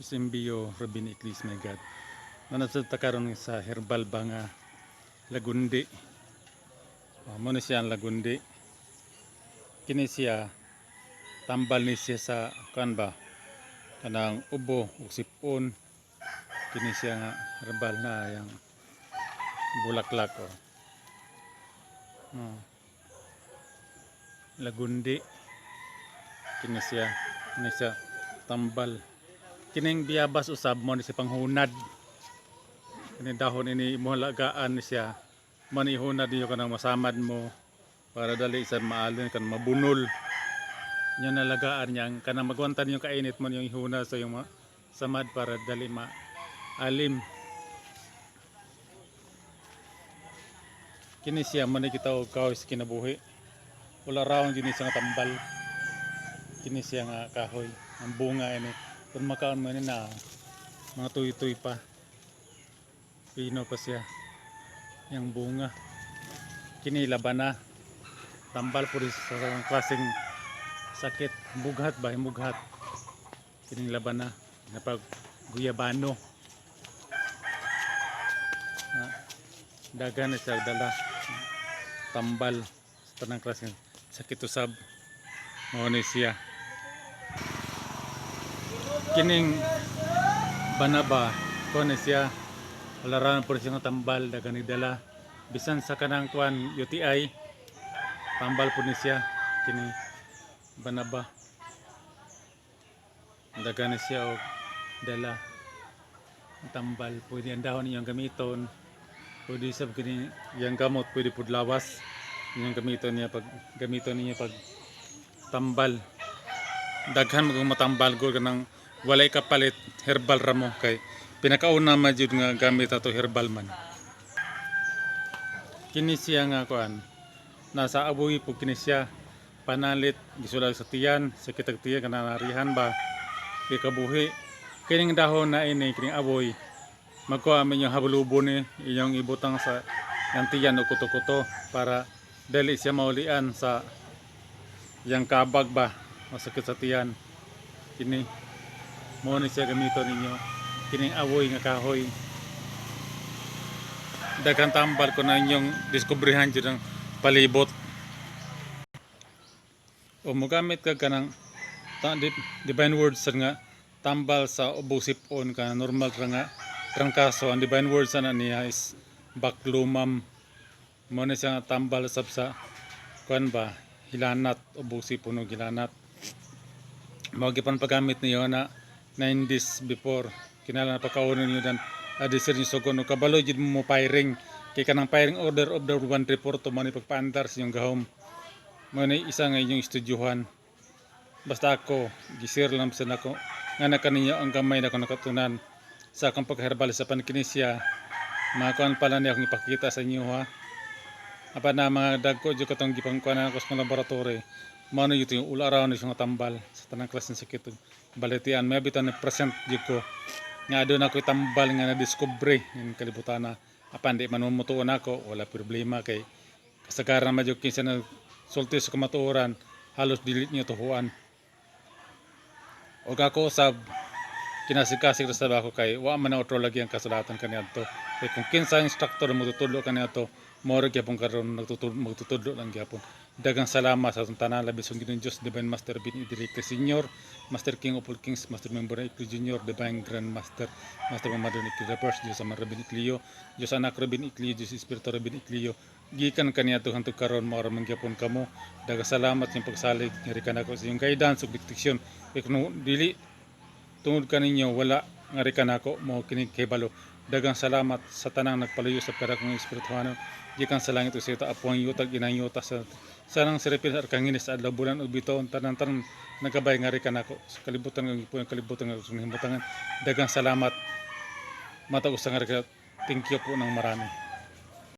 SMBO Robin Eclis, my God. Naa ta karon sa herbal ba nga lagundi. Oh, mao na siya ang lagundi. Kini siya tambal ni siya sa kan ba, kanang ubo ug sipon. Kini siya nga herbal na yang bulaklak, oh. Oh. Lagundi. Kini siya tambal. Kining biyabas usab mao ni siya panghunad. Kini dahon ini imo lagaan ni siya. Mao ni ihunad niyo kanang masamad mo para dali sa maalin kan mabunol. Nya nalagaan niya kanang magwanta niyo kainit mo niyong ihunad sa iyong samad para dali maalim. Kini siya man ni kita og kahoy sa kinabuhi. Wala raon gini siya nga tambal. Kini siya nga kahoy. Ang bunga ini. Kung makaon mo ini na mga tuy-tuy pa. Pino pa siya. Yang bunga. Kini labana. Tambal po rin sa klaseng sakit. Bughat ba? Bughat. Kining labana. Napag guyabano. Na, dagan na siya dala. Tambal sa tanang klaseng sakit usab. Mao ni siya. Kining banaba ko ni siya, wala ra po siya nga tambal, dagan ni dala bisan sa kanang kuan UTI, tambal po ni siya. Kini banaba, dagan ni siya og dala tambal. Pwede ang dahon niyang gamiton, pwede sa kini yang gamot, pwede pud lawas niyang gamiton niya pag gamiton niya pag tambal. Daghan magong matambal gud, kanang walay kapalit, herbal ra mo kay pinakauna man jud nga gamit ato herbal man. Kini siya nga kuan, nasa abuy po kini siya, panalit gisulag sa tiyan, sakit ag tiyan, kanang narihan ba kay kabuhi. Kining dahon na ini, kining aboy, magkuha man yung habulubo ni inyong ibutang sa yang tiyan o kuto-kuto para dali siya maulian sa yang kabag ba, masakit sa tiyan. Kini mo ni siya gamiton ninyo, kining awoy nga kahoy. Daghang tambal ko na inyong diskubrihan dyan ang palibot o mogamit ka kanang divine words nga tambal sa ubo, sipon ka, normal ra nga trangkaso. Ang divine words ana niya is baklumam. Mo na siya nga tambal sab sa kuan ba, hilanat, ubo, sipon og hilanat. Mao gipan paggamit niyo na 9 days before kinahanglan pagkaonon niyo dan adisir niyo sugon og kabalo jud mo firing kay kanang firing order of the 1 report mo ni pagpaandar sa inyong gahom. Mo ni isa nga inyong estudyohan. Basta ako gisir lang sa nako nga na kaninyo ang gamay na ko nakatunan sa akong pagherbal sa pankinisya. Makuan pala niya akong ipakita sa inyo ha, apa na mga dagko jud katong gipangkuan ako sa mga laboratory. Mao na yung ula ni nga tambal sa tanang klase ng sakit ug balitian. May bitan ni present jud ko nga doon ako tambal nga na-discover in kalibutan na apan di man mo ako, wala problema kay kasagaran man jud kinsa na sulti sa kamatuoran, halos dili niyo tuhuan. Og ako sab kinasikasik ra sab ako kay wa man na otro lagi ang kasulatan kaniadto. Kay kung kinsa ang instructor mo tutudlo kaniadto, mao ra gyapon karon magtutudlo lang gyapon. Daghang salamat sa atong tanan, labi sa Ginoong Dios, Divine Master Bin Idrique Senior, Master King of all Kings, Master Member Iclio Junior, Divine Grand Master, Master Mamadon Iclio the First, Diyos Ama Rabin Iclio, Diyos Anak Rabin Iclio, Diyos Espiritu Rabin Iclio. Gikan kaniadto hangtod karon, mao ra man gyapon kamo. Daghang salamat sa inyong pagsalig ngari kanako sa inyong guidance ug proteksyon. Kay kung dili tungod kaninyo, wala ngari kanako mo kini kahibalo. Daghang salamat sa tanang nagpaluyo sa pera kong espirituhanon gikan sa langit ug sa yuta, apuang yuta, ginang yuta, sa sanang siripin sa arkangines, sa adlaw, bulan ug bituon, tanan tanan nagabay ngari kanako sa kalibutan nga gipuyo, kalibutan nga himutangan. Daghang salamat matag usa nga. Thank you po ng marami.